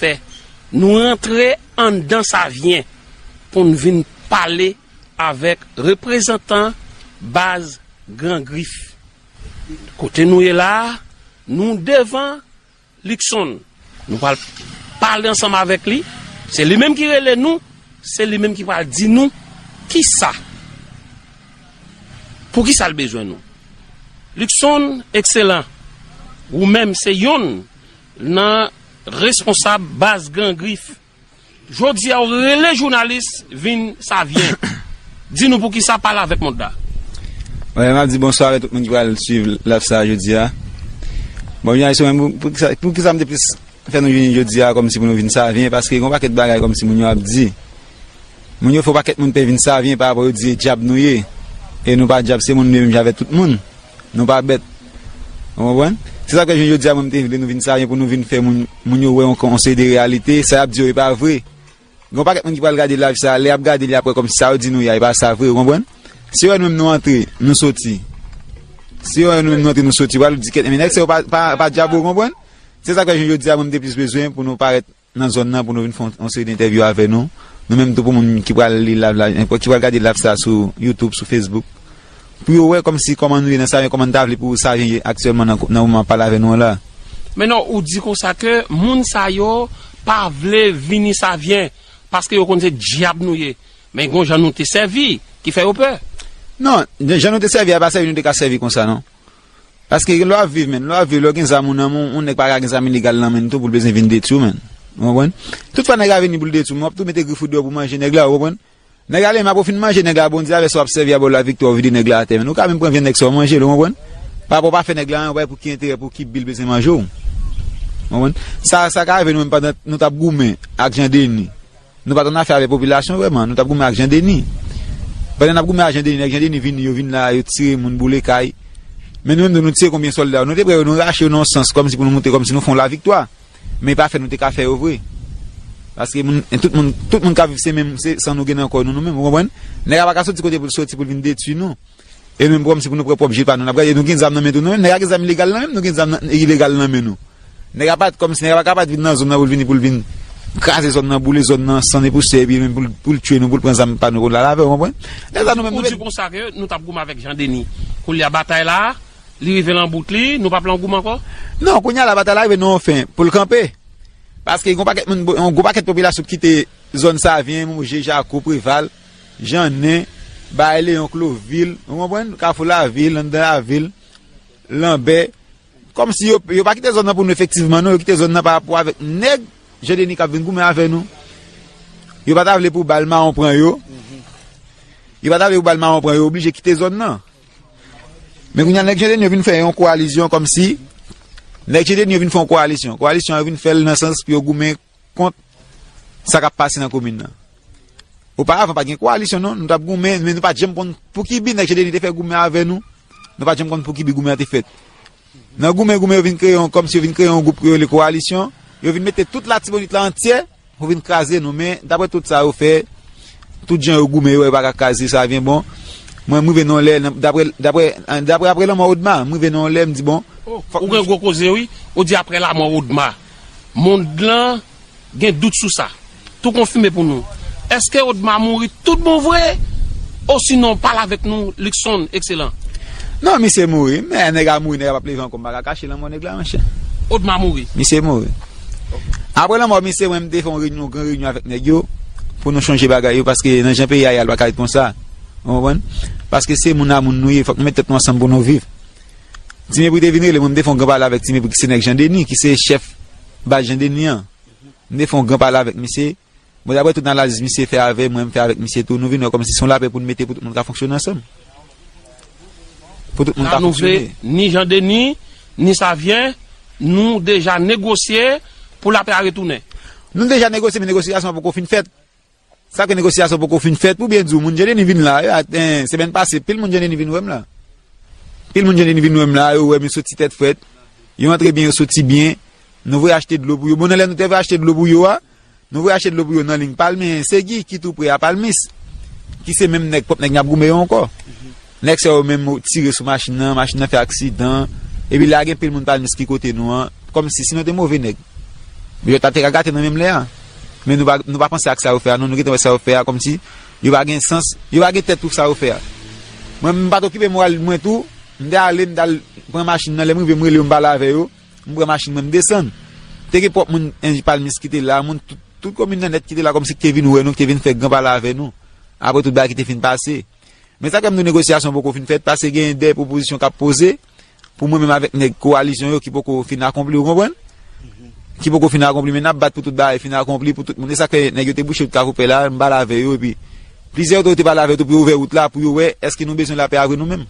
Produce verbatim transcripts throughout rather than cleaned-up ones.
pè. Nou rantre anndan Savyen pou n vin pale avèk reprezantan baz Gran Grif. Kote nou ye la a, nou devan Luckson. Nou pral pale ansanm avèk li. Se li menm ki rele nou, se li menm ki pral di nou kisa, pou kisa l bezwen nou. Luckson Excellent, ou menm se yonn nan responsab baz Gran Grif. Jodi a, ou rele jounalis vin Savyen. Di nou pou kisa pale avèk mond la. Wi, m ap di bonswa avèk tout moun ki pral swiv live sa jodi a. Bon, jounalis, ou menm, pou, pou kisa, pou kisa m te plis fè nou vini jodi a kòmsi pou nou vin Savyen, paske gen yon pakèt bagay kòmsi moun yo ap di. Moun yo fè yon pakèt moun pè vin Savyen pa rapò yo di e dyab nou ye. E nou pa dyab, se moun nou ye menm jan avèk tout moun. Nou pa bèt. Ou konprann? Se sa k fè jounen jodi a, mwen, m te vle nou vin Savyen pou nou vin fè moun, moun yo wè yon, yon seri de reyalite. Sa y ap di yo, e pa vre. Gen yon pakèt moun ki pral gade live sa, lè y ap gade li apre, kòmsi sa yo di nou ye a, e pa sa vre, ou konprann? Si yo wè nou menm nou antre, nou soti. Si yo wè nou menm nou antre, nou soti, yo pral di kèt, men nèg sa yo pa, pa, pa dyab, ou konprann? Se sa k fè jounen jodi a, mwen, m te plis bezwen pou nou parèt nan zòn nan pou nou vin fè yon, yon seri de entèvyou avè nou. Nou menm tou pou moun ki pral li live la, ki pral gade live sa sou YouTube, sou Facebook. Pou yo wè kòmsi kòman nou ye nan Savyen, kòman n ta vle pou Savyen ye aktyèlman nan, nan moman m ap pale avè nou an la. Men non, ou di konsa ke moun sa yo pa vle vini Savyen, paske yo konn se dyab nou ye. Men gon jan nou te sèvi, ki fè yo pè. Non, jan nou te sèvi a, pa sèvi nou te ka sèvi konsa, non. Paske lè w ap viv, menn, lè w ap viv, lè w gen zam ou nan men w, yon nèg pa ka gen zam ilegal nan men l tou pou l bezwen vin detwi w, menn. Ou konprann? Tout fwa nèg la vini pou l detwi w, men w ap tou mete grif ou deyò pou manje nèg la, ou konprann? Nèg la, lè m ap fin manje nèg la, Bondye avè sa w ap sèvi a ba w laviktwa, ou vide nèg la atè, menn. Ou ka menm pran vyann nèg sa w manje l, ou konprann? Pa rapò w pa fè nèg la anyen, ou pa wè pou ki enterè, pou ki bi l bezwen manje w. Ou konprann? Sa, sa ka rive nou menm pandan nou t ap goumen ak Jan Deni. Nou pa t annafè avèk popilasyon vrèman, nou t ap goumen ak Jan Deni. Pandan n ap goumen ak Jan Deni, nèg Jan Deni vini, yo vin la, yo tire moun, boule kay. Men nou menm tou, nou tiye konbyen sòlda yo, nou te prè yo, nou rache yo nan yon sans, kòmsi pou nou montre, kòmsi nou fè yon laviktwa. Men e pa fè nou te ka fè yo vre. Paske moun, tout moun, tout moun k ap viv se menm, se san nou gen nan kò nou, nou menm, ou konprann? Nèg la pa ka soti kote pou l soti, pou l vin detwi nou. E nou menm kòmsi pou nou pran pwòp je pa nou, n ap gade, nou gen zam nan men tou, nou menm, nèg la gen zam ilegal nan men l, nou gen zam nan, ilegal nan men nou. Nèg la pa t kòmsi, nèg la pa ka pa t vin nan zòn nan pou l vini, pou l vin kraze zòn nan, boule zòn nan, san e pousyè, epi menm pou l, pou l tiye nou, pou l pran zam pa nou, pou l al avè, ou konprann? Lè sa nou menm, nou... Ou di konsa ke nou t ap goumen avèk Jan Deni. Koulye a batay la, li rive nan bout li, nou p ap lan goumen ankò? Non, kounye a la, batay la rive nan yon fen, pou l kanpe. Paske gon pakèt moun, yon gwo pakèt popilasyon kite zòn Savyen, Moje, Jako, Preval, Jannen, Bay Leyon, Klovil, ou konprann? Kafou Lavil, anndan lavil, Lanbè. Kòmsi yo, yo pa kite zòn nan pou nou efektivman, non, yo kite zòn nan pa rapò avèk nèg Jan Deni k ap vin goumen avè nou. Yo pa ta vle pou bal mawon pran yo. Yo pa ta vle pou bal mawon pran yo, yo oblije kite zòn nan. Men kounye a, nèg Jan Deni yo vin fè yon kowalizyon kòmsi, nèg Jan Deni yo vin fè yon kowalizyon. Kowalizyon an yo vin fè l nan sans pou yo goumen kont sa k ap pase nan komin nan. Oparavan, pa t gen kowalizyon, non. Nou t ap goumen, men nou pa t janm konn pou ki bi nèg Jan Deni te fè goumen avè nou. Nou pa t janm konn pou ki bi goumen an te fèt. Nan goumen, goumen, yo vin kreye yon, kòmsi yo vin kreye yon gwoup ke yo rele kowalisyon. Yo vin mete tout Latibonit la antyè pou vin kraze nou. Men, daprè tout sa yo fè, tout jan yo goumen, yo wè yo pa ka kraze Savyen. Bon, mwen, m rive nan yon lè, nan, daprè, daprè, daprè, aprè lanmò Odma, m rive nan yon lè, m di, bon, fòk... Ou gen gwo koze, wi. Ou di aprè lanmò Odma. Mond lan gen dout sou sa. Tou konfime pou nou. Èske Odma mouri tout bon vre? Osinon, pale avèk nou, Luckson Excellent. Non, misye mouri. Men nèg la mouri, nèg la p ap leve ankò, m pa ka kache lanmò nèg la, monchè. Odma mouri. Misye mouri. Aprè lanmò misye, mwen, m te fè yon reyinyon, yon gran reyinyon avèk nèg yo, pou nou chanje bagay yo, paske nan jan peyi a ye a, l pa ka ret konsa. Ou konprann? Paske se moun a moun nou ye, fòk nou met tèt nou ansanm pou nou viv. Ti Mepri te vin rele mwen, m te fè yon gran pale avèk Ti Mepri, ki se nèg Jan Deni, ki se chèf baz Jan Deni an. M te fè yon gran pale avèk misye. Bon, daprè tout analiz misye fè avè mwen, m fè avèk misye tou, nou vin wè kòmsi se yon lapè pou n mete pou tout moun ka fonksyone ansanm. Pou tout moun ka fonksyone. Sa nou vle, ni Jan Deni, ni Savyen, nou deja negosye pou lapè a retounen. Nou deja negosye, men negosyasyon an poko fin fèt. Sa ke negosyasyon poko fin fèt, pou byen di w, moun Jan Deni vin la, yo, semèn pase, pil moun Jan Deni vin wè m la. Pil moun Jan Deni vin wè m la, yo wè m, yo soti tèt frèt. Yo antre byen, yo soti byen. Nou voye achte dlo pou yo. Bon, nan lè nou te voye achte dlo pou yo a, nou voye achte dlo pou yo nan liy Palmi, Segi, ki tou pre a Palmis, ki se menm nèg, pwòp nèg n ap goumen yo ankò. Nèg sa yo menm tire sou machin nan, machin nan fè aksidan. Epi la gen pil moun Palmis ki kote nou an, kòmsi si nou te move nèg. Yo ta te ka gate nan menm lè a. Men nou pa, nou pa panse ak sa yo fè a, non, nou gentan wè sa yo fè a, kòmsi yo pa gen sans, yo pa gen tèt pou sa yo fè a. Mwen, m pa t okipe moral mwen tou, m te ale, m t al pran machin nan, lè m rive, m rele yo, m pale avè yo, m pran machin mwen, m desann. Te gen pwòp moun, en, Palmis ki te la, moun tout, tout komin nan nèt ki te la, kòmsi ki te vin wè nou, ki te vin fè gran pale avè nou. Apre tout bagay ki te fin pase. Men sa k fè m di w negosyasyon poko fin fèt, paske gen de pwopozisyon k ap poze pou mwen menm avèk nèg kowalisyon yo ki poko fin akonpli, ou konprann? Ki poko fin akonpli, men n ap bat pou tout bagay fin akonpli, pou tout moun. E sa k fè nèg yo te bouche wout Kafou Pè la, m pale avè yo, epi plizyè otorite pale avè yo tou pou yo ouvè wout la, pou yo wè èske nou bezwen lapè a vre nou menm.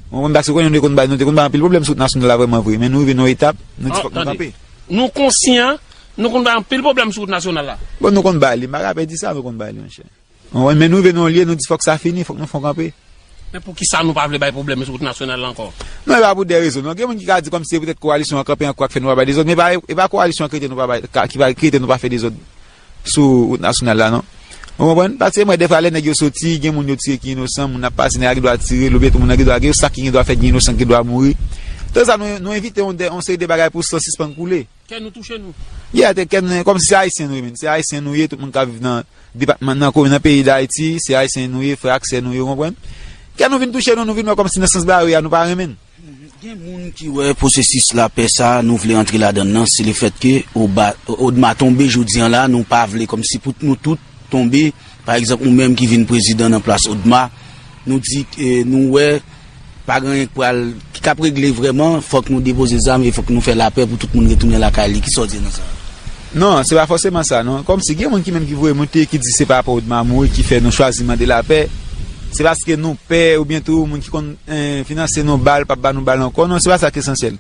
Ou konprann? Paske konnen nou te konn bay, nou te konn bay anpil pwoblèm sou wout nasyonal la vrèman vre, men nou rive nan yon etap, nou di fòk nou kanpe. Nou konsyan, nou konn bay anpil pwoblèm sou wout nasyonal la. Bon, nou konn bay li, m pa ka pè di sa, nou konn bay li, monchè. Ou konprann? Men nou rive nan yon lye, nou di fòk sa fini, fòk nou fè yon kanpe. Men poukisa nou pa vle bay pwoblèm sou wout nasyonal la ankò? Non, e pa pou de rezon, non. Gen moun ki ka di kòmsi se petèt kowalisyon an kanpe an kwa k fè nou pa bay dezòd, men e pa, e pa kowalisyon an ki rete nou pa bay, ka, ki pa, ki rete nou pa fè dezòd sou wout nasyonal la, non. Ou konprann? Paske mwen, defwa, lè nèg yo soti, gen moun yo tire ki inosan, moun ap pase, nèg la gen dwa tire l, oubyen tout moun nan gen dwa, gen sa ki gen dwa fèt, gen inosan ki gen dwa mouri. Tout sa, nou, nou evite yon, de, yon seri de bagay pou san sispann koule. Kè nou touche nou. Yeah, te kè nou, kòmsi se Ayisyen nou ye, men. Se Ayisyen nou ye, tout moun k ap viv nan depatman, nan komin, nan peyi Dayiti, se Ayisyen nou ye, frè ak sè nou ye, ou konprann? Kè nou vin touche nou, nou vin wè kòmsi nan sans bare a, nou pa renmen n. Gen moun ki wè pwosesis lapè sa a, nou vle antre ladan l nan, se lefètke Oba, Odma tonbe jodi an la, nou pa vle kòmsi pou nou tout tonbe. Pa egzanp, ou menm ki vin prezidan nan plas Odma, nou di, eh, nou wè pa gen anyen k pral, ki k ap regle vrèman, fòk nou depoze zam e fòk nou fè lapè pou tout moun retounen lakay li. Kisa w di nan sa? Non, se pa fòseman sa, non. Kòmsi gen moun ki menm ki voye monte, ki di se pa rapò Odma mouri ki fè nou chwazi mande lapè. Se paske nou pè oubyen tou moun ki konn, eh, finanse nou bal, p ap ba nou bal ankò. Non, se pa sa k esansyèl.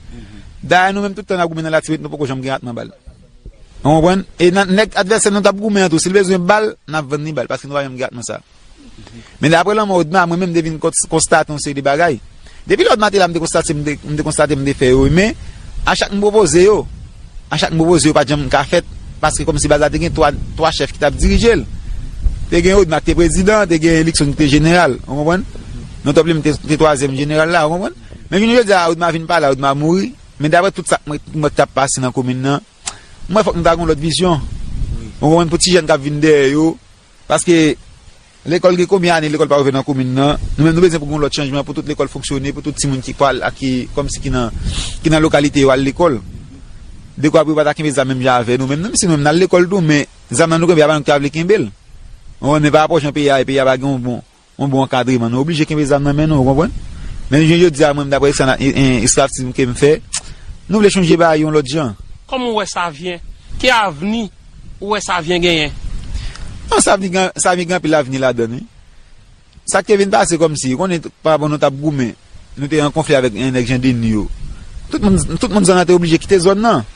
Dayè, nou menm tout tan n ap goumen nan Latibonit, nou poko janm gen ratman bal. Ou konprann? E nan, nèg advèsè nou t ap goumen an tou, si l bezwen bal, n ap vann li bal, paske nou pa janm gen ratman sa. Men daprè lanmò Odma, mwen menm m te vin kons-, konstate yon seri de bagay. Depi lè Odma te la, m te konstate, m te, m te konstate, m te fè yo, men a chak m pwopoze yo, a chak m pwopoze yo, pa t janm ka fèt, paske kòmsi baz la te gen twa, twa chèf ki t ap dirije l. Te gen Odma ki te prezidan, te gen Luckson ki te jeneral, ou konprann? Non, Top Lim te, te twazyèm jeneral la, ou konprann? Men jounen jodi a, Odma vin pa la, Odma mouri, men daprè tout sa k mwen, mwen t ap pase nan komin nan, m wè fòk nou ta gen yon lòt vizyon. Ou konprann? Pou ti jèn k ap vin dèyè yo, paske lekòl gen konbyen ane lekòl pa ouvè nan komin nan? Nou menm nou bezwen pou gen yon lòt chanjman, pou tout lekòl fonksyone, pou tout timoun ki pral ak ki kòmsi ki nan, ki nan lokalite yo al lekòl. Dekwa pou yo pa ta kenbe zam menm jan avè nou menm. Nou menm si nou menm n al lekòl tou, men zam nan nou kenbe a pa nou ki ta vle kenbe l. Ou konprann? Men pa rapò jan peyi a ye, peyi a pa gen yon bon yon bon ankadreman. Nou oblije kenbe zam nan men nou, ou konprann? Men jounen jodi a, mwen, daprè sa, e, e, estrateji ke m fè, nou vle chanje bagay yon lòt jan. Kòman w wè Savyen? Ki avni ou wè Savyen genyen? Non, Savyen gen, Savyen gen anpil avni ladan l, wi. Sa k te vin pase kòmsi, ou konnen, pa bon, nou t ap goumen, nou te an konfli avèk, eh, nèg Jan Deni yo. Tout moun, tout moun zòn nan te oblije kite zòn nan.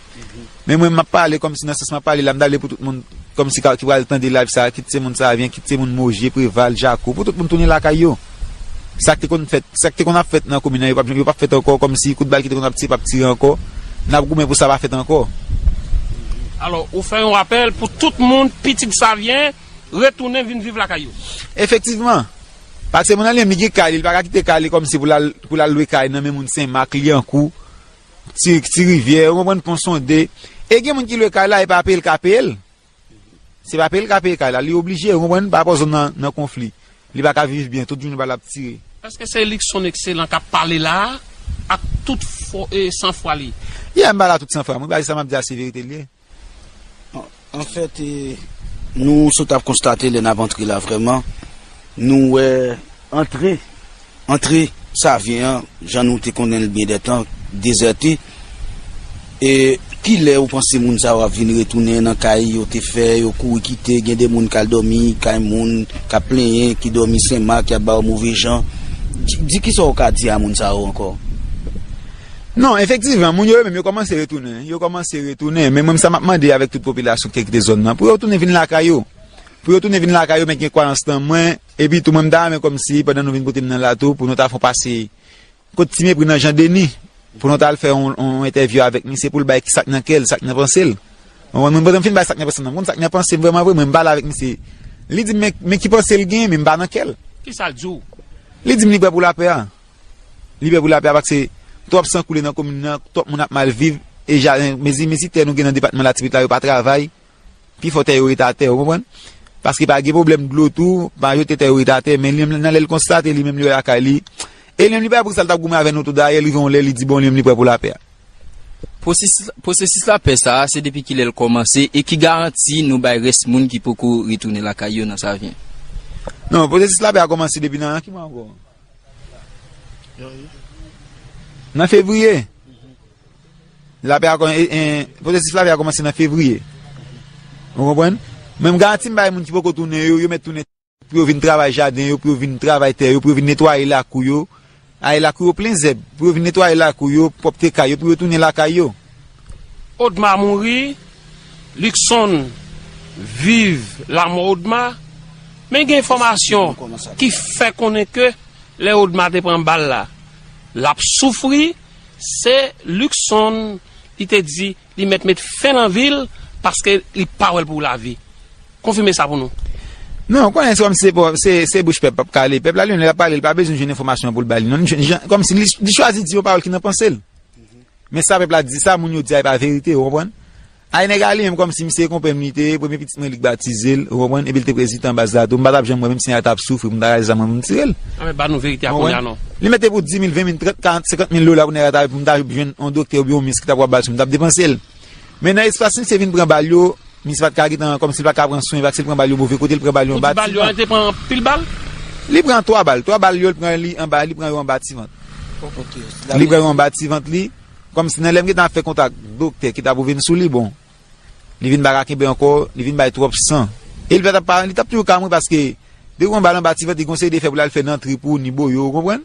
Men mwen, m ap pale kòmsi nan sans m ap pale la, m ta vle pou tout moun kòmsi ka, ki pral tande live sa, kit se moun Savyen, kit se moun Moje, Preval, Jako, pou tout moun tounen lakay yo. Sa k te konn fèt, sa k te konn ap fèt nan komin nan, yo p ap, yo p ap fèt ankò, kòmsi kout bal ki te konn ap tire, p ap tire ankò. N ap goumen pou sa pa fèt ankò. Alò, ou fè yon apèl pou tout moun, pitit Savyen, retounen vin viv lakay yo. Efektivman. Paske moun nan li menm, li gen kay li, li pa ka kite kay li kòmsi pou l al, pou l al lwe kay nan men moun Senmak, Lyankou, Ti, Ti Rivyè, ou konprann, Pon Sonde. E gen moun ki lwe kay la, e pa peye l ka peye l. Se pa peye l ka peye kay la, li oblije, ou konprann, pa rapò zòn nan nan konfli. Li pa ka viv byen, tout jounen bal ap tire. Èske se Luckson Excellent k ap pale la a, ak tout fò, e, sanfwa li? Yeah, m pale a tout sanfwa m wi, paske sa m ap di a se verite l ye. Anfèt, e, nou sot ap konstate lè n ap antre la vrèman, nou wè antre, antre Savyen an, jan nou te konnen l byen dètan, dezète. E kilè ou panse moun sa yo ap vin retounen nan kay yo te fè, yo kouri kite, gen de moun k al dòmi kay moun, k ap plenyen, ki dòmi Senmak, y ap ba yo move jan. Di, di kisa w ka di a moun sa yo ankò? Non, efektivman, moun yo yo menm yo kòmanse retounen, yo kòmanse retounen, men mwen sa m ap mande avèk tout popilasyon ki te kite zòn nan, pou yo tounen vin lakay yo. Pou yo tounen vin lakay yo, men gen kwayans nan mwen, epi tou mwen m ta renmen kòmsi pandan nou vin kote m nan la tou, pou nou ta fè yon pase kot Ti Mepri nan Jan Deni, pou nou ta al fè yon, yon entèvyou avèk misye pou l bay sa k nan kè l, sa k nan panse l. Ou konprann? Mwen pandan m fin bay sa k nan panse l nan, m konn sa k nan panse m vrèman vre, mwen m pale avèk misye. Li di m men, men ki panse l genyen, men m pa nan kè l. Kisa l di w? Li di m li prè pou lapè a. Li prè pou lapè a paske twòp san koule nan komin nan, twòp moun ap mal viv, e jaden, mezi, mezi tè nou gen nan depatman Latibonit la, yo pa travay. Pifò tè yo ret atè, ou konprann? Paske pa gen pwoblèm dlo tou, majorite tè yo ret atè, men li menm nan lè l konstate li menm li wè lakay li. E li menm li pa pou sa l t ap goumen avè nou tou dayè, li rive yon lè li di bon li menm li prè pou lapè a. Pwosesis, pwosesis lapè sa a, se depi kilè l kòmanse e ki garanti nou bay rès moun ki poko retounen lakay yo nan Savyen? Non, pwosesis lapè a kòmanse depi nan, nan ki mwa ankò? Nan fevriye. Lapè a kò- e- e- pwosesis lapè a kòmanse nan fevriye. Ou konprann? Men m garanti m bay moun ki poko tounen yo, yo mèt tounen pou yo vin travay jaden yo, pou yo vin travay tè yo, pou yo vin netwaye lakou yo. Ay lakou yo plen zèb, pou yo vin netwaye lakou yo, pwòpte kay yo, pou yo tounen lakay yo. Odma mouri, Luckson viv lanmò Odma, men gen enfòmasyon ki fè konnen ke lè Odma te pran bal la, l ap soufri, se Luckson li te di li mèt met fen nan vi l paske li pa wè l pou lavi. Konfime sa pou nou. Non, ou konnen se kòm se, se, se bouch pèp p ap kale. Pèp la li menm lè l ap pale, li pa bezwen jwenn enfòmasyon pou l ba li. Non, li jwenn, jan, kòmsi li, li chwazi di yon pawòl ki nan panse l. Men sa pèp la di sa, moun yo di a e pa verite, ou konprann? Ay nèg a li menm kòmsi misye e konpè m li te ye, premye pitit mwen li k batize l, ou konprann? Epi l te prezidan baz la tou, m pa t ap janm wè, menm si nèg la t ap soufri, pou m ta rale zam mwen pou m tire l. Anben ba nou verite a kounye a non. Li mete pou di mil, ven mil, trant, karant, senkant mil dola pou nèg la ta, pou m ta jwenn yon doktè oubyen yon mis ki ta pral ba l sou m, m t ap depanse l. Men nan espas misye vin pran bal yo, misye pa t ka gentan, kòmsi l pa t ka pran swen, paske l pran bal yo move kote, l pran bal yo anba ti vant. Ou di bal yo te pran anpil bal? Li pran twa bal, twa bal yo, l pran li anba, li pran yo anba ti vant. Li pran yo anba ti vant li, kòmsi nan lè m gentan ap fè kontak doktè ki ta pou vin sou li, bon, li vin pa ka kenbe ankò, li vin bay twòp san. E li pa t ap, li t ap toujou ka mouri paske depi w pran bal anba ti vant, li gon seri de fè pou l al fè nan trip ou, ni boyo, ou konprann?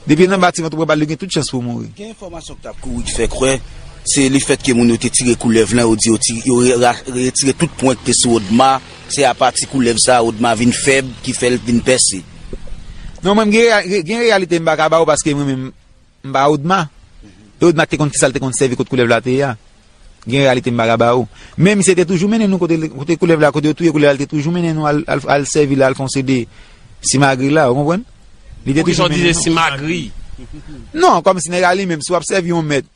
Depi nan batiman tou pran bal, li gen tout chans pou mouri. Gen enfòmasyon k t ap kouri ki fè kwè se lefètke moun yo te tire koulèv lan, yo di yo ti, yo re- ra- retire tout pwen ki te sou Odma, se apati koulèv sa a Odma vin fèb ki fè l vin pèse. Non, mwen, m gen, re- gen reyalite m pa ka ba ou paske mwen menm, m pa Odma. E Odma ki te konn kisa l te konn sèvi kot koulèv la te ye a. Gen reyalite m pa ka ba ou. Men misye te toujou mennen nou kote, kote koulèv la, kote yo touye koulèv la, li te toujou mennen nou al, al, al sèvi la, al fè yon seri de simagri la, ou konprann? Li te toujou mennen nou. Ou di se simagri? Non, kòmsi nèg la li menm, si w ap sèvi yon mèt,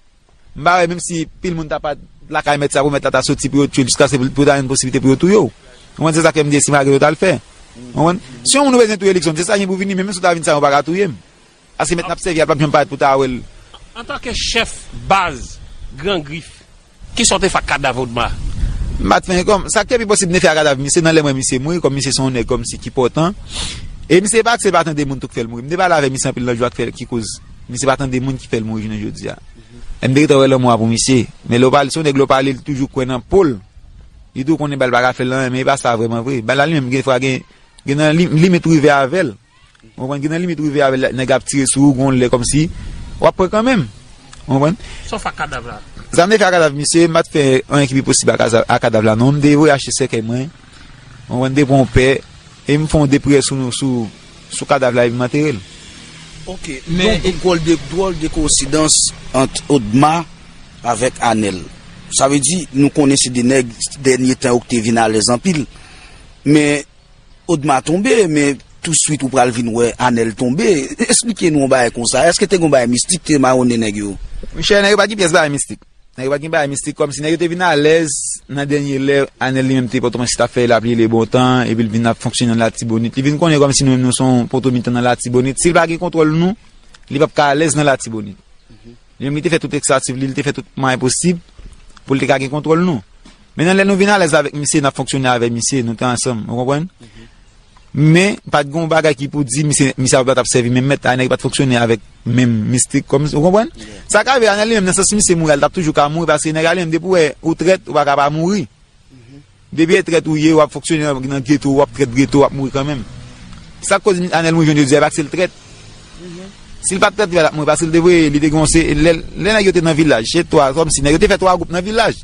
m pa wè menm si pil moun ta pa lakay mèt sa pou mèt la ta soti pou yo tchwe l jiskaske pou, pou ta jwenn posiblite pou yo touye w. Ou konprann? Se sa k fè m di se simagri yo t al fè. Ou konprann? Si yon moun ou bezwen touye Luckson, se sa gen pou vini, men menm si w ta vin sa, yo pa ka touye m. Paske mèt n ap sèvi a l p ap janm parèt pou ta wè l. Antanke chèf baz Gran Grif, kisa w te fè ak kadav Odma? M pa t fè kòm. Sa k te pi posib m te fè ak kadav misye nan lè m wè misye mouri, kòm misye se yon nèg kòmsi ki pòtan. E misye pa aksepte pa tande moun tou k fè l mouri. M te pale avèk misye anpil nan jou a k fè ki koz misye pa tande moun ki fè l mouri jounen jodi a. E m te gentan wè lanmò a pou misye. Men lè w pale, se yon nèg lè w pale, li toujou kwè nan po l. Li tou konnen bal pa ka fè l anyen, men e pa sa vrèman vre. Bal la li menm gen fwa gen, gen nan li, limit ou rive avè l. Ou konprann? Gen nan limit ou rive avè l, nèg ap tire sou ou, gon lè kòmsi w ap pran kanmenm. Ou konprann? Sa w fè ak kadav la? Sa m te fè ak kadav misye, m pa t fè anyen ki pi posib ak, ak kadav la non. M te voye achte sèkèy mwen. Ou konprann? M te pran yon pè e m fè yon de priyè sou, sou, sou kadav la epi m antere l. Ok, men yon dwòl de, dwòl de koensidans ant Odma avèk Anèl. Sa vle di, nou konnen se de nèg dènye tan yo ki te vin alèz anpil. Men Odma tonbe, men touswit ou pral vin wè Anèl tonbe. Esplike nou yon bagay konsa. Èske te gen yon bagay mistik te mawonnen nèg yo? Monchè, nèg yo pa t gen pyès bagay mistik. Nèg yo pa t gen bagay mistik, kòmsi nèg yo te vin alèz nan dènye lè. Anèl li menm te Pòtoprens, li t ap fè lapli e le bon tan, epi l vin ap fonksyone nan Latibonit. Li vin konnen kòmsi nou menm nou se yon poto mitan nan Latibonit. Si l pa gen kontwòl nou, li p ap ka alèz nan Latibonit. Li menm li te fè tout tentativ li, li te fè tout mwayen posib pou l te ka gen kontwòl nou. Men nan lè nou vin alèz avèk misye, n ap fonksyone avè misye, nou te ansanm, ou konprann? Men, pa t gen yon bagay ki pou di misye, misye pa t ap sèvi menm mèt, Anèl pa t fonksyone avèk menm mistik, kòm, ou konprann? Sa ka rive Anèl li menm, nan sans misye mouri a, li t ap toujou ka mouri, paske nèg la li menm, depi w wè ou trèt, ou pa ka pa mouri. Depi e trèt ou ye, w ap fonksyone nan, nan geto, w ap trèt geto, w ap mouri kanmenm. Sa k koz Anèl mouri jounen jodi a, e pa paske l trèt. Si l pa t trèt, li pa t ap mouri, paske l te voye, li te gen yon se, lè, lè nèg yo te nan vilaj, se twa, kòmsi nèg yo te fè twa gwoup nan vilaj.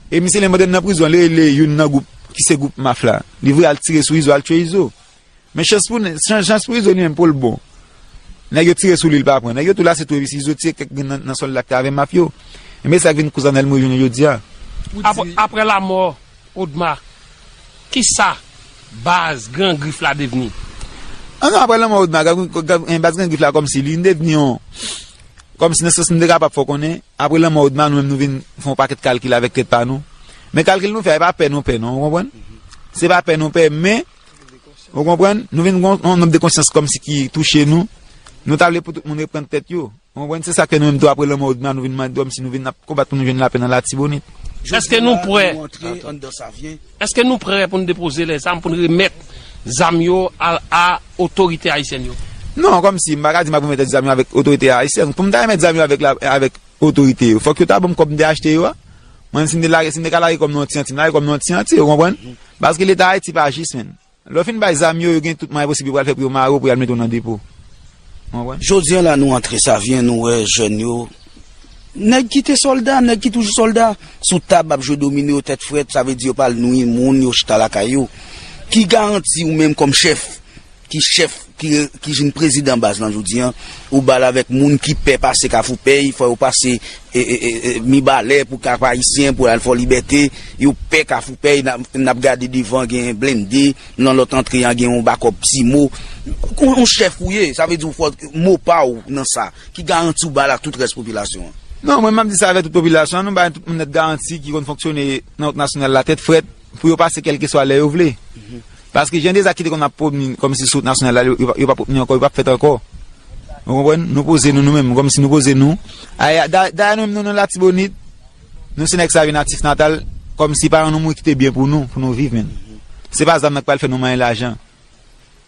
E misye li menm pandan l nan prizon, li rele youn nan gwoup, ki se gwoup Maf la. Li voye al tire sou Izo, al tchwe Izo. Men chans pou, chans, chans pou Izo li menm pou l bon. Nèg yo tire sou li, li pa pran. Nèg yo tou lase tou, epi Izo tire kèk grenn nan, nan sòlda ki te avè Maf yo. E men sa k vin koz Anèl mouri jounen jodi a. Apre, apre lanmò Odma, kisa baz Gran Grif la devni? An non, apre lanmò Odma, Gran, Gran, Gran, baz Gran Grif la kòmsi li devni yon, kòmsi nan sans m te kapab fè w konnen, apre lanmò Odma, nou menm nou vin fè yon pakèt kalkil avèk tèt pa nou. Men kalkil nou fè a, e pa pè nou pè, non, ou konprann? Se pa pè nou pè, men, ou konprann? Nou vin gen yon nòm de konsyans kòmsi ki touche nou. Nou ta vle pou tout moun reprann tèt yo. Ou konprann? Se sa k fè nou menm tou, apre lanmò Odma, nou vin mande kòmsi nou vin ap konbat pou nou jwenn lapè nan Latibonit. Èske nou prè? Nou antre anndan Savyen. Èske nou prè pou n depoze lèzam, pou n remèt zam yo a, a otorite ayisyèn yo? Non, kòmsi, m pa ka di m ap remèt zam yo avèk otorite ayisyèn. Pou m ta remèt zam yo avèk la, avèk otorite yo, fòk yo ta ban m kòb m te achte yo a. Mwen, si m te lage, si m te ka lage kòb nan yon ti janti, m lage kòb nan yon ti janti, ou konprann? Paske Leta Ayiti pa jis, menn. Lè w fin bay zam yo, yo gen tout mwayen posib yo pral fè pou yo mare w, pou y al mete w nan depo. Ou konprann? Jodi a la, nou antre Savyen, nou wè jèn yo. Nèg ki te sòlda, nèg ki toujou sòlda, sou tab ap jwe domino, yo tèt frèt, sa vle di yo pa al nwi moun, yo chita lakay yo. Ki garanti ou menm kòm chèf, ki chèf, ki, ki jwenn prezidan baz lan jodi a, ou ba l avèk moun ki pè pase Kafou Pèy, fò yo pase e, e, e, e, Mibalè pou Kap Ayisyen, pou al Fò Libète, yo pè Kafou Pèy, n ap, n ap gade devan gen blende, nan lòt antre a gen yon bakòp ti mo. Yon, yon chèf ou ye, sa vle di ou fò mo pa w nan sa. Ki garanti ou ba l ak tout rès popilasyon an? Non, mwen m ap di sa avèk tout popilasyon an, nou bay tout moun nèt garanti ki konn fonksyone nan wout nasyonal la tèt frèt, pou yo pase kèlkeswa lè yo vle. Paske jan de zak ki te konn ap pwomni kòmsi sou wout nasyonal la, yo, yo, yo p ap pwomni ankò, yo p ap fèt ankò. Ou konprann? Nou poze nou, nou menm, kòmsi nou poze nou. Ay, da-, dayè nou menm nou nan Latibonit, nou se nèg sa yo natif natal, kòmsi paran nou mouri kite byen pou nou, pou nou viv menm. Se pa zam nan k pral fè nou manyen lajan.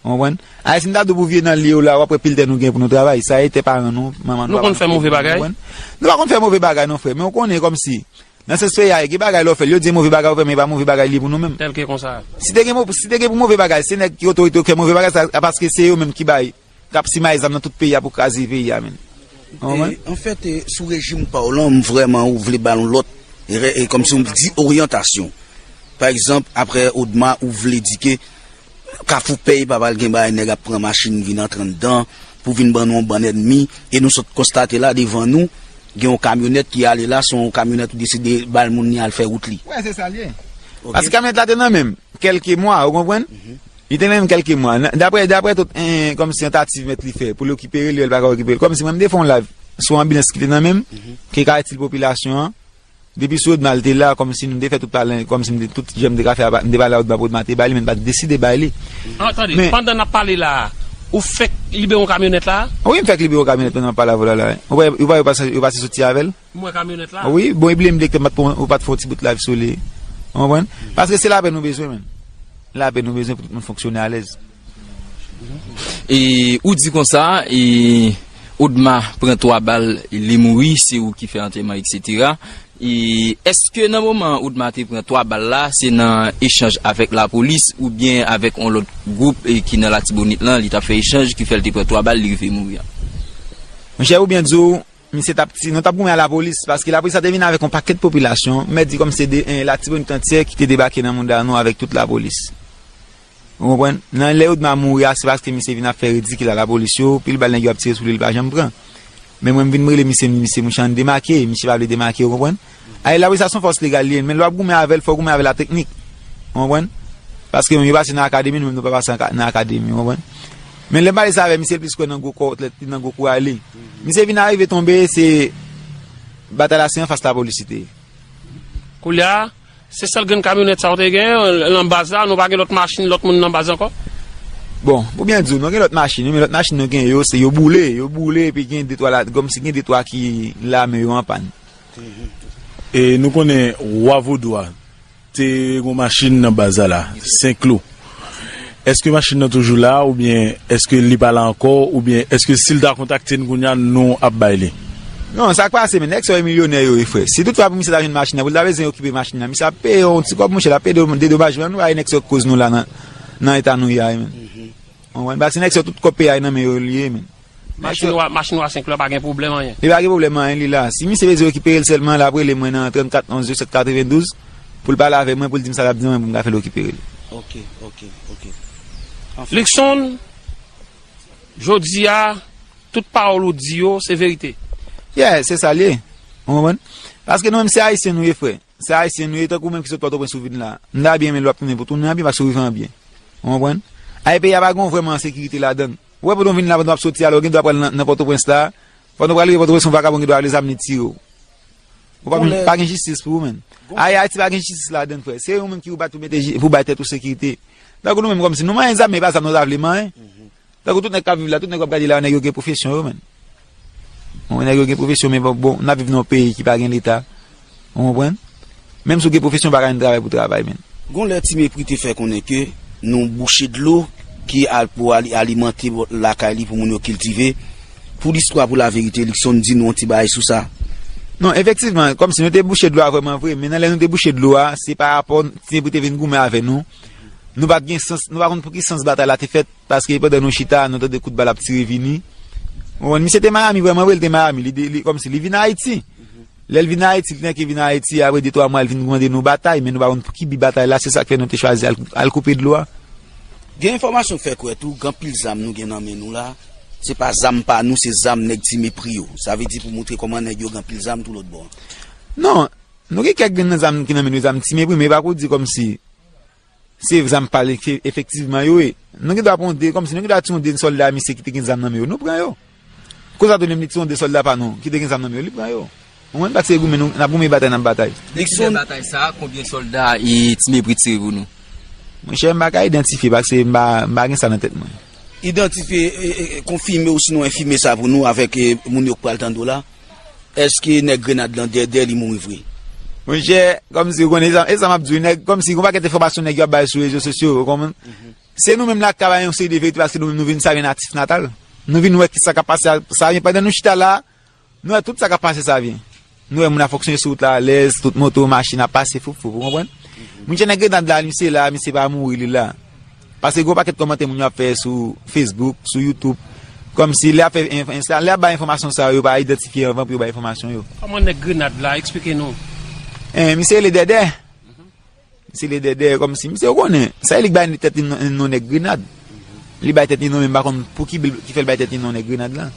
Ou konprann? Ay, si n ta di w pou vye nan lye w la, w ap wè pil tè nou gen pou nou travay. Sa e tè paran nou, manman nou, papa nou. Nou konn fè move bagay? Ou konprann? Nou pa konn fè move bagay non, frè, men w konnen kòmsi nan sans peyi a, gen bagay lè w fè l, yo di e move bagay ou fè, men e pa move bagay li ye pou nou menm. Tèlke konsa. Si te gen mo-, si te gen pou move bagay, se nèg ki otorite yo k fè move bagay sa, paske se yo menm ki bay, k ap simaye zam nan tout peyi a pou kraze peyi a, menn. Ou konprann? E, anfèt, e, sou rejim pa w lan, m vrèman ou vle ba l yon lòt, e, e, kòmsi w di oryantasyon. Pa egzanp, aprè Odma, ou vle di ke Kafou Pèy pa pral gen bagay nèg ap pran machin vin antre anndan pou vin ban nou yon bann ènmi, e nou sot konstate la devan nou, gen yon kamyonèt ki ale la, se yon kamyonèt ou deside ba l moun li al fè wout li. Wè, se sa l ye. Ok. Paske kamyonèt la te nan men m kèlke mwa, ou konprann? Li te nan men m kèlke mwa. Nan, daprè, daprè tout, en, kòmsi tantativ mèt li fè pou l rekipere l, li wè l pa ka rekipere l. Kòmsi mwen m te fè yon live sou anbilans ki te nan men m, ki ka itil popilasyon an. Depi sou Odma l te la, kòmsi nou te fè tout pale, kòmsi m te, tout jan m te ka fè a, m te pale a Odma pou Odma te bay li, men l pa t deside bay li. Ah, tande, men pandan n ap pale la a, ou fèk libere yon kamyonèt la a? Wi, m fèk libere yon kamyonèt pandan m ap pale avè w la la. Ou wè, ou wè yo pase, yo pase soti avè l? M wè kamyonèt la. Wi, bon, e bliye m di ke m pa t pran, ou pa t fè yon ti bout live sou li. Ou konprann? Paske se lapè nou bezwen, menn. Lapè nou bezwen pou tout moun fonksyone alèz. E ou di konsa, e Odma pran twa bal, li mouri, se ou ki fè antèman, etsetera. E èske nan moman Odma te pran twa bal la, se nan echanj avèk lapolis oubyen avèk yon lòt gwoup, e, ki nan Latibonit lan, li t ap fè echanj, ki fè l te pran twa bal, li rive mouri a? Monchè, ou byen di w, misye t ap ti-, nou t ap goumen a lapolis, paske lapolis la te vin avèk yon pakèt popilasyon, m mèt di kòm se de, en, Latibonit antyè ki te debake nan mouda nou avèk tout lapolis. Ou konprann? Nan lè Odma mouri a, se paske misye vin ap fè ridikil a lapolis yo, pil bal nèg yo ap tire sou li, li pa janm pran. Men mwen, m vin m rele misye, m di, "Misye, mouche, ann demake," misye pa vle demake, ou konprann? Ay, lapolis la se yon fòs legal li ye, men lè w ap goumen avè l, fò w goumen avè l a teknik. Ou konprann? Paske yo pase nan akademi, nou menm nou pa pase nan akademi, ou konprann? Men lè m pale sa avè misye, l plis kwè nan gwo kòtlèt li, nan gwo kouraj li. Misye vin arive tonbe, se batay la se anfas lapolis li te ye. Koulye a, se sèl grenn kamyonèt sa w te gen, lan baz la, nou pa gen lòt machin, lòt moun nan baz ankò? Bon, pou byen di w, nou gen lòt machin, wi, men lòt machin nou gen yo, se yo boule, yo boule, epi gen de twa la, kòmsi gen de twa ki la, men yo an pàn. E nou konnen Wa Vodou a te gen yon machin nan baz la la, Senklo. Èske machin nan toujou la, oubyen èske li pa la ankò, oubyen èske si l ta kontakte n kounye a, nou ap bay li? Non, sa k pase, men nèg sa yo milyonè yo ye, frè. Si toutfwa pou misye ta jwenn machin nan, pou l ta bezwen okipe machin nan, misye ap peye yon ti kòb, monchè, l ap peye de-, dedomajman. Nou pa wè nèg sa yo k koz nou la nan, nan eta nou ye a, men. Ou konprann? Paske nèg sa yo tout kòb peyi a nan men yo li ye, men. Machin Wa, machin Wa Senklo a pa gen pwoblèm anyen. Li pa gen pwoblèm anyen, li la. Si misye bezwen rekipere l sèlman, l ap rele mwen nan trannkat onz disèt katrevendouz pou l pale avè mwen, pou l di m sa l ap di mwen, pou m ka fè l rekipere l. Ok, ok, ok. Anfen. Luckson, jodi a, tout pawòl ou di yo, se verite. Yeah, se sa l ye. Ou konprann? Paske nou menm se Ayisyen nou ye, frè. Se Ayisyen nou ye, tankou menm ki sot Pòtoprens ou vin la. M ta byen, men lè w ap tounen pou tounen an byen, paske w rive an byen. Ou konprann? Ay, peyi a pa gen vrèman sekirite ladan l. Ou wè, pandan w vin la, pandan w ap soti a, lè w gen dwa pral nan, nan Pòtoprens la, Pandan w pral rive Pòtoprens, yon vakabon gen dwa ale zam li tire w. Ou pa, pa gen jistis pou ou, menn. Ay, Ayiti pa gen jistis ladann, frè. Se ou menm ki pou bat pou mete ji-, pou bay tèt ou sekirite. Tankou nou menm, kòmsi nou manyen zam, men e pa zam nou ta vle manyen. Tankou tout nèg k ap viv la, tout nèg w ap gade la, nèg yo gen pwofesyon yo, menn. Bon, nèg yo gen pwofesyon, men bon, bon, n ap viv nan yon peyi ki pa gen Leta. Ou konprann? Menm si w gen pwofesyon, w pa ka jwenn travay pou travay, menn. Gon lè Ti Mepri te fè konnen ke nou bouche dlo ki al pou ali-, alimante lakay li pou moun yo kiltive. Pou listwa, pou laverite, Luckson di nou yon ti bagay sou sa. Non, efektivman, kòmsi nou te bouche dlo a vrèman vre, men nan lè nou te bouche dlo a, se pa rapò Ti Mepri te vin goumen avè nou. Nou pa t gen sans, nou pa konn pou ki sans batay la te fèt, paske pandan nou chita, nou tande kout bal ap tire vini. Ou konprann? Misye te Miami vrèman vre, li te Miami, li, li, kòmsi li vin Ayiti. Lè l vin Ayiti, li te vin Ayiti, apre de twa mwa, li vin mande nou batay, men nou pa konn pou ki bi batay la, se sa k fè nou te chwazi al, al koupe dlo a. Gen enfòmasyon k fè kwè tou, gen anpil zam nou gen nan men nou la, se pa zam pa nou, se zam nèg Ti Mepri yo. Sa vle di pou montre kòman nèg yo gen anpil zam tou lòt bò. Non, nou gen kèk grenn nan zam ki nan men nou, zam Ti Mepri, men e pa pou di kòmsi se zam pa l efektivman yo ye. Nou gen dwa pran de, kòmsi nou gen dwa tiye yon de sòlda misye ki te gen zam nan men yo, nou pran yo. Kounye a tou, li menm li tiye yon de sòlda pa nou, ki te gen zam nan men yo, li pran yo. Ou konprann? Paske goumen nou, n ap goumen batay, n ap batay. Depi lè batay sa, konbyen sòlda e Ti Mepri tire pou nou? Monchè, m pa ka idantifye, paske m pa, m pa gen sa nan tèt mwen. Idantifye, e, e, konfime ou sinon enfime sa pou nou avèk, e, moun yo k pral tande w la. Èske nèg grenad lan dèdè li mouri vre? Monchè, kòmsi ou konnen, e sa, e sa m ap di w, nèg, kòmsi gon pakèt enfòmasyon nèg yo ap bay sou rezo sosyo, ou konprann? Se nou menm la k ka bay yon seri de verite, paske nou menm nou vin Savyen natif natal. Nou vin wè ki sa k ap pase a Savyen. Pandan nou chita la, nou wè tout sa k ap pase Savyen. Nou wè moun ap fonksyone sou wout la alèz, tout moto, machin ap pase foup foup, ou konprann? Monchè, nèg grenad la, misye la, misye pa mouri, li la. Paske gen yon pakèt kòmantè moun yo ap fè sou Facebook, sou YouTube. Kòmsi lè ap fè enf-, enf-, lè ap bay enfòmasyon sa yo, yo pa idantifye anvan pou yo bay enfòmasyon yo. Kòman nèg grenad la? Eksplike nou. Eh, misye rele Dèdè. Misye rele Dèdè, kòmsi, misye ou konnen. Sa e li k bay tèt li non, non nèg grenad. Li bay tèt li non, men m pa konn pou ki bil ki fè l bay tèt li non nèg grenad la.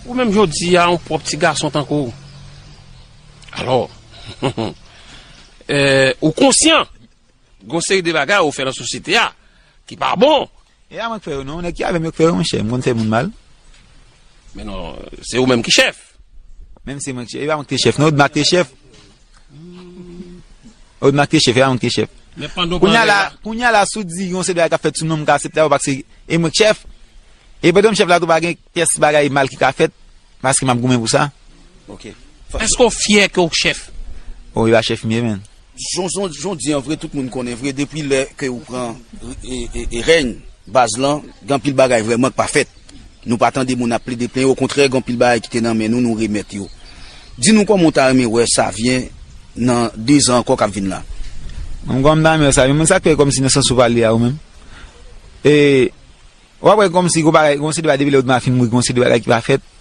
Ou menm jodi a, yon pwòp ti gason tankou w. Alò, eh, ou konsyan gon seri de bagay ou fè nan sosyete a ki pa bon. E pa mwen k fè yo, non. Nèg ki avè m yo k fè yo, monchè. M konn fè moun mal. Men non, se ou menm ki chèf. Menm se mwen ki chèf. E pa mwen ki te chèf, non. Odma ki te chèf. Odma ki te chèf, e pa mwen ki te chèf. Men pandan w pran rèl la. Kounye a la, si w di yon seri de bagay k ap fèt sou non m, m ka aksepte avè w, paske e mwen k chèf. E pandan m chèf la tou, pa gen pyès bagay mal ki ka fèt, paske m ap goumen pou sa. Ok. Èske w fyè ke w chèf? O, e pa chèf m ye, menn. Jan, jan, jan w di an vre, tout moun konnen vre, depi lè ke ou pran, e, e, e, rèy baz lan, gen anpil bagay vrèman k pa fèt. Nou pa tande moun ap plede plenyen, okontrè, gen anpil bagay ki te nan men nou, nou remèt yo. Di nou kòman w ta renmen wè Savyen nan de zan ankò k ap vin la? Mwen, kòman m ta renmen wè Savyen, mwen, sa k fè kòmsi nan sans ou pale a ou menm. E, w ap wè kòmsi gon bagay, gon seri de bagay depi lè Odma fin mouri, gon seri de bagay ki pa fèt.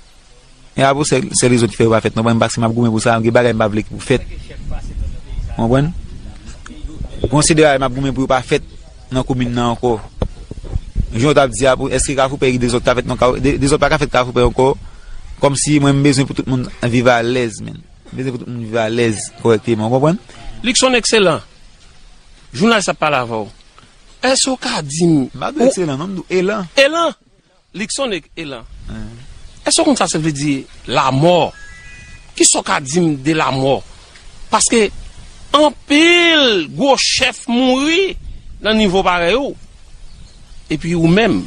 E a pou sèl, sèl rezon ki fè yo pa fèt, non, mwen, paske m ap goumen pou sa, gen bagay m pa vle ki pou fèt. Ou konprann? Gon seri de bagay m ap goumen pou yo pa fèt nan komin nan ankò. Jan w t ap di a, pou, èske Kafoupè gen dezòd ka fèt nan Ka-, de-, dezòd pa ka fèt Kafoupè ankò? Kòmsi mwen, m bezwen pou tout moun viv alèz, menn. M bezwen pou tout moun viv alèz, kòrèkteman, ou konprann? Luckson Excellent, jounalis ap pale avè w. Èske w ka di m... M pa di w ou Excellent, non, m di w Elan. Elan? Luckson Elan. Èske w konn sa sa vle di, lanmò? Kisa w ka di m de lanmò? Paske anpil gwo chèf mouri nan nivo parèy ou. Epi ou menm,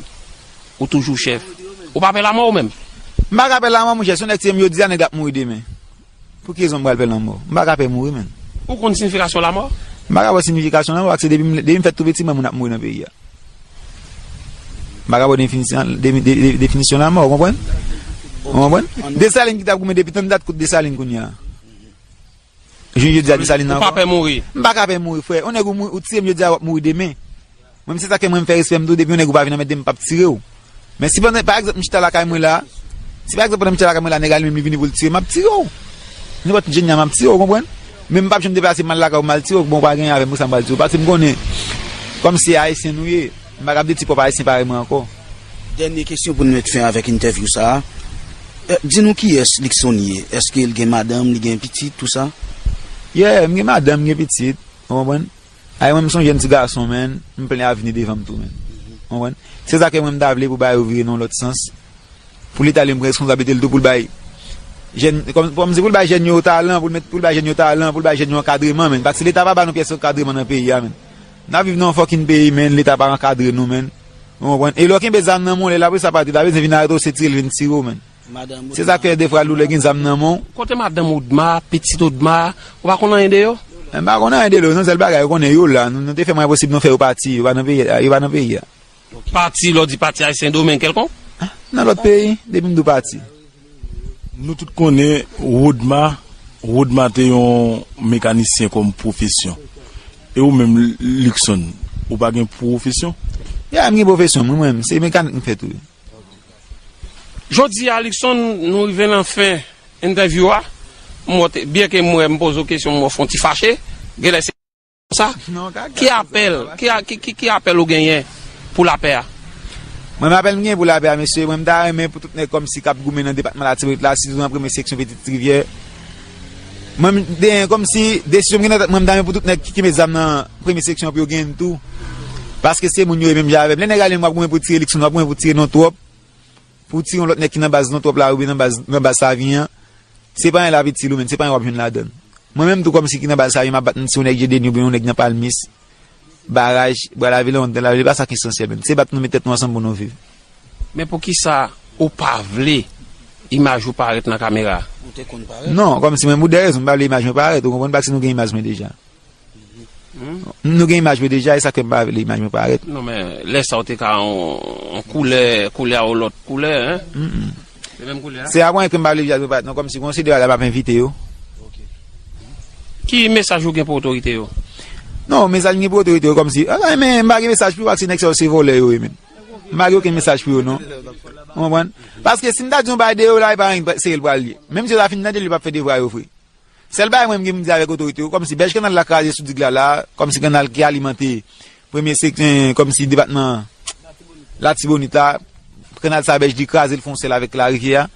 ou toujou chèf. Ou pa pè lanmò ou menm? M pa ka pè lanmò, monchè. Si yon nèg tiye m jodi a, nèg la ap mouri demen. Pou ki rezon m pral pè lanmò? M pa ka pè mouri, menn. Ou konn siyifikasyon lanmò? M pa ka wè siyifikasyon lanmò, paske depi m, depi m fèt tou piti, m wè moun ap mouri nan peyi a. M pa ka ba w definisyon, de, de, de, definisyon lanmò, ou konprann? Ou konprann? Desalin ki t ap goumen depi tan dat kout Desalin kounye a. Jounen jodi a, Desalin nan ankò. Ou pa pè mouri? M pa ka pè mouri, frè. Yon nèg ou mou-, ou tiye m jodi a, w ap mouri demen. Mwen, se sa k fè mwen, m fè respè m tou, depi yon nèg ou pa vin anmède m, m p ap tire w. Men si pandan, pa egzanp, m chita lakay mwen la, si pa egzanp, pandan m chita lakay mwen la, nèg la li menm li vini pou l tire m, m ap tire w. Nenpòt jan m ap tire w, ou konprann? Men m p ap janm deplase m al lakay ou, m al tire w, bon, pa genyen avè m, pou sa m pral tire w. Paske m konnen, kòm se Ayisyen nou ye, m pa ka ap detwi pwòp Ayisyen parèy mwen ankò. Dènye kesyon pou n met fen avèk entèvyou sa a. Eh, di nou kiyès Luckson ye? Èske l gen madanm, li gen pitit, tou sa? Yeah, m gen madanm, m gen pitit, ou konprann? Ay, mwen, m se yon jèn ti gason, menn. M plen avni devan m tou, menn. Ou konprann? Se sa ke mwen, m ta vle pou bagay yo vire nan yon lòt sans. Pou Leta li menm pran responsablite l tou pou l bay jèn, kòm, kòmsi pou l bay jèn yo talan, pou l met, pou l bay jèn yo talan, pou l bay jèn yo ankadreman, menn. Paske Leta pa ba nou pyès ankadreman nan peyi a, menn. N ap viv nan yon fucking peyi, menn, Leta pa ankadre nou, menn. Ou konprann? E lè w kenbe zam nan men w, lè l apre sa patri la, bezwen vin arete w, se tire l vin tire w, menn. Se sa k fè defwa lou lè gen zam nan men w. Kote madanm Odma, pitit Odma, ou pa konn anyen de yo? M pa konn anyen de yo, non, sèl bagay, yo konnen yo la. Nou, nou te fè mwayen posib nou fè yo pati, yo pa nan peyi a, yo pa nan peyi a. Pati, lè w di pati, al Sendomeng kèlkonk? Nan lòt peyi, depi m di w pati. Nou tout konnen Rodma, Rodma te yon mekanisyen kòm pwofesyon. E ou menm, Luckson, ou pa gen pwofesyon? Ya, m gen pwofesyon m, wi, mwen, se mekanik m fè tou. Jodi a, Luckson, nou rive nan fen entèvyou a. M wè, byen ke m wè, m poze w kesyon, m wè w fè yon ti fache. Genlè se sa. Ki apèl, ki, ki, ki, ki apèl ou genyen pou lapè a? Mwen, apèl m genyen pou lapè a, mesye, mwen, m ta renmen pou tout nèg kòmsi k ap goumen nan depatman Latibonit la, sitou nan premye seksyon Pitit Rivyè. Mwen, m, de, kòmsi desizyon m gen nan tèt mwen, m ta renmen pou tout nèg ki kenbe zam nan premye seksyon pou yo genyen l tou. Paske se moun yo ye menm jan avè m. Lè nèg ale, m ap goumen pou tire Luckson, m ap goumen pou tire Nontròp. Pou tire yon lòt nèg ki nan baz Nontròp la oubyen nan baz, nan baz Savyen an, se pa anyen l ap itil ou menm, se pa anyen w ap jwenn ladan l. Mwen menm tou kòmsi ki nan baz Savyen, m ap bat m si yon nèg Jedeni oubyen yon nèg nan Palmis, Baraj, Bwa Lavil, Lawonn, Lavil, e pa sa k esansyèl menm. Se bat nou, met tèt nou ansanm pou nou viv. Men poukisa ou pa vle imaj ou parèt nan kamera? Ou te konn parèt? Non, kòmsi mwen, pou de rezon, m pa vle imaj mwen parèt, ou konprann, paske nou gen imaj mwen deja. Nou gen imaj mwen deja, e sa k fè m pa vle imaj mwen parèt. Non, men lè sa w te ka yon, yon koulè, koulè a yon lòt koulè, en? Se menm koulè a? Se apre ke m pa vle imaj mwen parèt, non, kòmsi gon seri de bagay m ap envite yo. Ki mesaj ou gen pou otorite yo? Non, mesaj m gen pou otorite yo, kòmsi, ah, men m pa gen mesaj pou yo, paske nèg sa yo se vòlè yo ye menm. M pa gen okenn mesaj pou yo, non. Ou konprann? Paske si m ta di yon bagay de yo la, e pa anyen serye l pral ye. Menm si yo ta fin tande l, yo p ap fè devwa yo vre. Sèl bagay mwen m gen pou m di avèk otorite yo, kòmsi bèj kanal la kraze sou dig la la, kòmsi kanal ki alimante premye seksyon, kòmsi depatman Latibonit la, kanal sa bèj li kraze l fè yon sèl avèk larivyè a.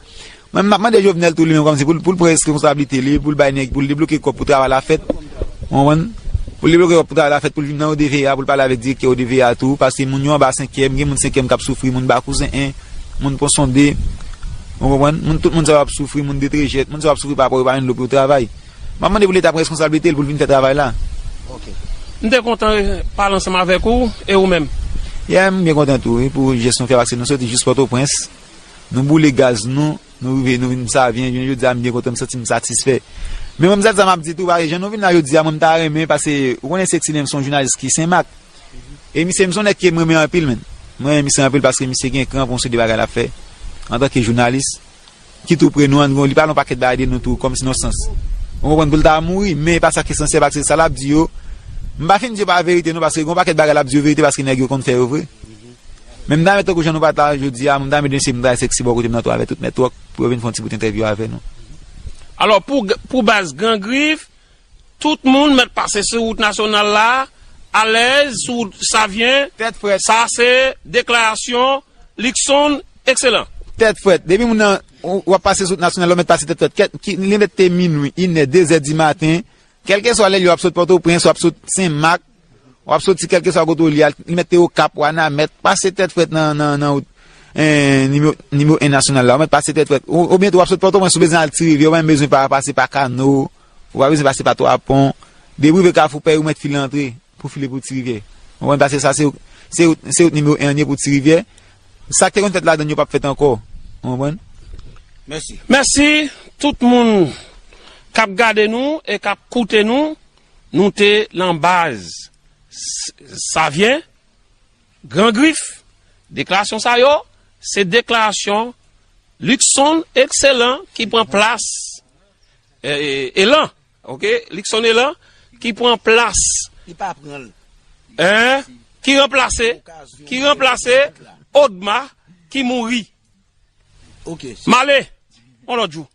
Mwen m ap mande Jovenel tou li menm kòmsi pou l, pou l pran responsablite li, pou l bay nèg, pou l debloke kòb pou travay la fèt. Ou konprann? Pou l debloke kòb pou travay la fèt, pou l vin nan O D V A, pou l pale avèk direktè O D V A tou, paske moun yo anba senkyèm, gen moun senkyèm k ap soufri, moun ba kouzen en, moun Ponson de. Ou konprann? Moun, tout moun sa yo ap soufri, moun de trejèt, moun sa yo ap soufri pa rapò yo pa jwenn dlo pou yo travay. M ap mande pou Leta pran responsablite l pou l vin fè travay la. M te kontan pale ansanm avèk ou, e ou menm? Yeah, m byen kontan tou, wi, pou jesyon fè, paske nou soti jis Pòtoprens, nou boule gaz nou, nou rive, nou vin Savyen, jounen jodi a, m byen kontan, m santi m satisfè. Men mwen, m sa, sa m ap di tou, paske jan nou vin la jodi a, mwen, m ta renmen, paske ou konnen Sexy Nèm se yon jounalis ki Senmak. E misye, m se yon nèg ke m renmen anpil, menn. Mwen renmen misye anpil paske misye gen kran pou yon seri de bagay l ap fè antanke jounalis ki tou pre nou an, li pale yon pakèt bagay de nou tou, kòmsi nan sans. Ou konprann, pou l ta mouri, men e pa sa k esansyèl, paske sa l ap di yo, m pa fin di yo pa verite non, paske gen yon pakèt bagay l ap di yo verite, paske nèg yo konn fè yo vre. Men m ta renmen tankou jan nou pa t la jodi a, m ta renmen mesye m travay Sexy bò kote m nan tou avèk tout nètwòk, pou yo vin fè yon ti bout entèvyou avè nou. Alò, pou, pou baz Gran Grif, tout moun mèt pase sou wout nasyonal la, alèz, sou wout Savyen. Tèt frèt. Sa se deklarasyon Luckson Excellent. Tèt frèt. Depi moun nan, w, w ap pase sou wout nasyonal la, w mèt pase tèt frèt. Kèt, ki, li mèt te minwi, inè, dezè di maten. Kèlkeswa lè l ye, w ap sot Pòtoprens, w ap sot Senmak, w ap soti kèlkeswa kote w li a, li mèt te Okap, Wanament, pase tèt frèt nan, nan, nan wout, eh, nimewo, nimewo en nasyonal la. Ou mèt pase tèt frèt. Ou, oubyen tou w ap sot Pòtoprens, ou bezwen al Ti Rivyè, ou pa menm bezwen pa, pase pa Kano, ou pa bezwen pase pa Twapon. Depi w rive Kafou Pèy, ou mèt file antre pou file pou Ti Rivyè. Ou konprann? Paske sa se, se, se wout nimewo en an ye pou Ti Rivyè. Sa k te konn fèt ladan l yo p ap fèt ankò. Ou konprann? Mèsi. Mèsi tout moun k ap gade nou e k ap koute nou. Nou te nan baz S-, Savyen, Gran Grif. Deklarasyon sa yo, se deklarasyon Luckson Excellent ki pran plas, eh, Elan. Oke, Luckson Elan ki pran plas. Li pa pran l. Hein? Ki ranplase, ki ranplase Odma ki mouri. Oke. M ale, yon lòt jou.